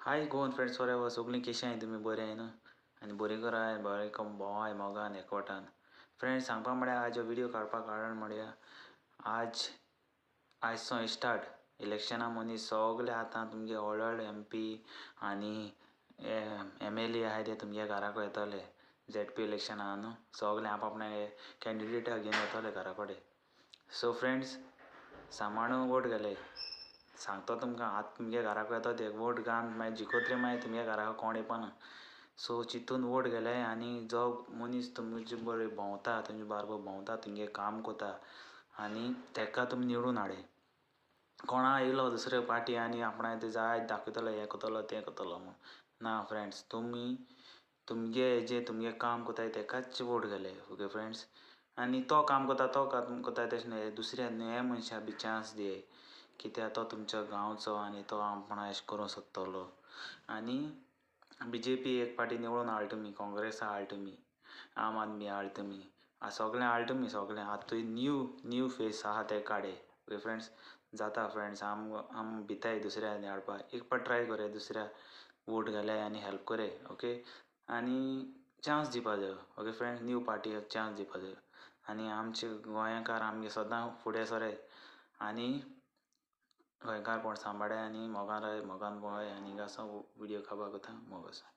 High Goan friends for सगळीं कशी आहाय तुमी बरें आहाय न्हू आनी बरीं कराय बरें कम भोंवाय मोगान एकवटान. फ्रेंड्स सांगपा म्हळ्यार आज व्हिडियो काडपाक कारण म्हळ्यार आज आयज स्टार्ट इलेक्शना मनीस सगळे आतां तुमगे व्हड व्हड एम पी आनी एम एल ए आहाय ते तुमगे घराक येतले. झेड पी इलेक्शन आहा न्हू, सगळे आप आपणागे कॅन्डिडेटाक घेवन येतले घरा कडेन. सो फ्रेंड्स सांबाळून वोट घालय सांगता तुमकां. आतां तुमगे घराक येता ते वोट घालून मागीर जिखतरी मागीर तुमगे घराक कोण येवपाना. सो चितून वोट घालय आनी जो मनीस तुमचे बरे भोंवता, तुमचे बारबर भोंवता, तुमगे काम करता आनी तेका तुमी निवडून हाडे. कोणा येयलो दुसरे पार्टी आनी आपणाक ते जाय दाखयतलो, हें करतलो तें करतलो म्हूण ना. फ्रेंड्स, तुमी तुमगे जे तुमगे काम करताय तेकाच वोट घालय. ओके फ्रेंड्स, आनी तो काम करता तो काम करता तशें न्हय, दुसऱ्या न्हय मनशा बी चान्स दिये कित्याक तो तुमच्या गांवचो आनी तो आपणा अशें करूंक सोदतलो. आनी बी जे पी एक पाटी निवडून हाडली तुमी, काँग्रेसा हाडली तुमी, आम आदमी हाडली तुमी, सगळें हाडलें तुमी सगळें. आतां न्यू न्यू फेस आहा ते काडे. ओके फ्रेंड्स, जाता फ्रेंड्स, आम आम भिताय दुसऱ्या हाडपाक. एक पाट ट्राय करया, दुसऱ्या वोट घालय आनी हेल्प करय. ओके, आनी चान्स दिवपा जायो. ओके फ्रेंड्स, न्यू पार्टीक चान्स दिवपा जायो आनी आमचे गोंयकार आमगे सदां फुडें सराय आनी गोंयकारपण सांबाळाय आनी मोगान राय, मोगान भोंवाय. आनी हिंगासो व्हिडियो काबार करता. मोग आसा.